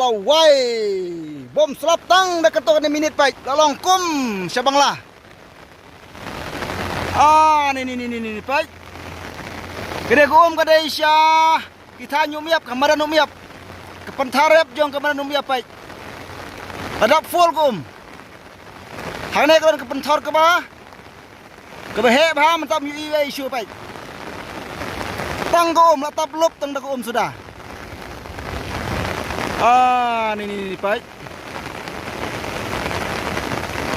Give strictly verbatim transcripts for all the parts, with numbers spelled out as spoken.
Wai, bym slap tang da kato kane minit peit, la long kum sha Bangla. Ah, ni ni ni ni ni peit. Kane ka um ka dei sha ki thaiñ Umïap, ka madan Umïap. Ka pynthar rep jong ka madan Umïap peit. La dap full ka um. Hangne ka don ka pynthor kaba, kaba heh bha, mynta ym ïohi ei ei shuh peit. Tang ka um, la tap lup tang da ka um suda. Ah, ni ni ni peit.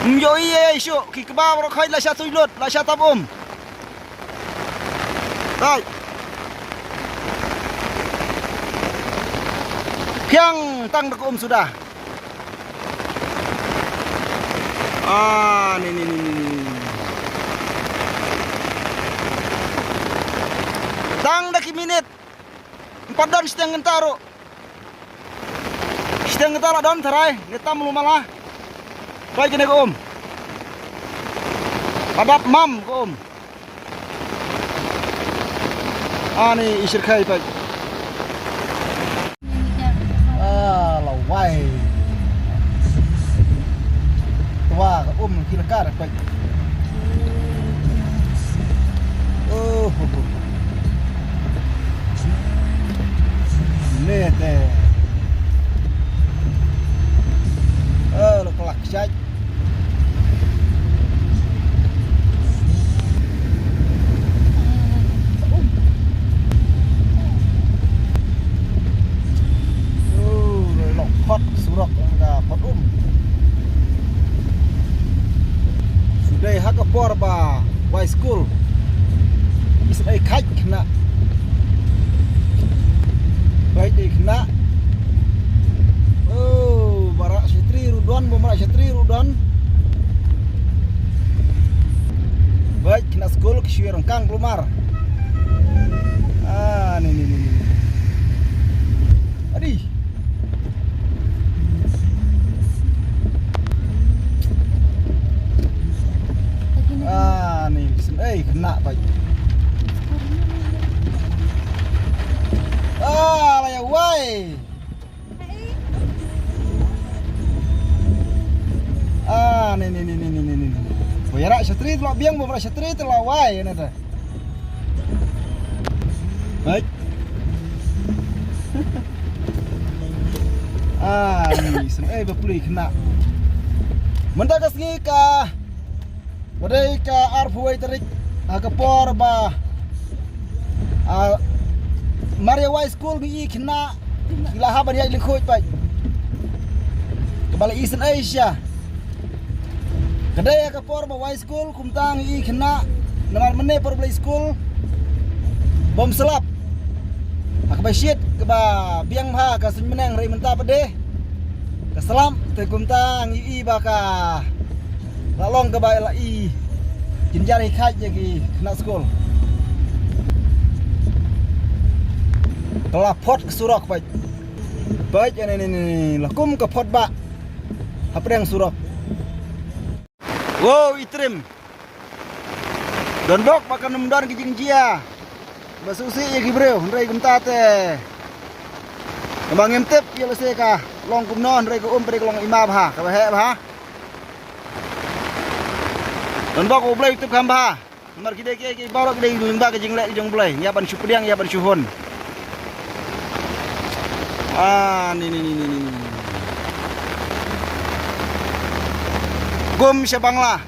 Ym ïohi ei ei shuh, ki kba baroh khoit la shah tuid lut, la shah tap um. Peit. Phiang tang da ka um suda. Ah, ni ni ni ni ni. Tang da ki minit. Ym pat don shiteng kynta ruh. Shiteng kynta la don tharai, ne tam lu mala. Peit kane ka um. Padap mam ka um. Ani i shyrkhei peit. Ah, la wai. Twa ka um ki la kar peit. Oh, ho, ho. Ne te. Oh, la klak shait. Oh, lok phot surok ka phot um. Shu dei ha ka por ba wai skul. Is ai khait khynnah. Bai dei khynnah. Oh, ba rah shatri ruh don, bym rah shatri ruh don. Beit khynnah skul ki shu ïa rangkang kulmar. Ah, ni, ni, ni, ni. Adi. Ah, ni, syn ei khynnah beit. Ah, la ïa wai. Ah, ni, ni, ni. Ba ïa rah shatri te la biang, ba rah shatri te la wai, ne te. Baik. Ah, ni, syn ei ba plie khynnah. Mynta ka sngi ka Ba dei ka arphew wei tarik, ha ka por ba, ah, mar ïa wai skul ngi i khynnah, ki la hap ban ïaid lyngkhuid beit. Kaba la i syn ei shisha. Ka dei ha ka por ba wai skul, kumta ngi i khynnah, namar mynne por ba la i skul, bym slap. Ha kaba shit, kaba biang bha, ka suiñ bneng, hynrei mynta pat de ka slap, te kumta ngi i ba ka la long kaba la i jynjar hi khaid ïa ki khynnah skul. Ka la phot ka surok, peit. Peit, ne, ne, ne, ne, la kum ka phot ba hapdeng surok. Wow, i trim. Don bok ba kan ym don ki jingjia ba sngewsih ïa ki briew, hynrei kumta te. Namar ngim tip ïa lehse ka long kumno, hynrei ka um pat de ka long i ma bha, kaba heh bha. Don bok U Blei u tip kham bha. Namar ki dei ki, ki baroh ki dei lyngba ka jingleh ki jong U Blei. Ïa ban shu pdiang, ïa ban shu hun. Ah, ni, ni, ni, ni, ni. Kum sha Bangla.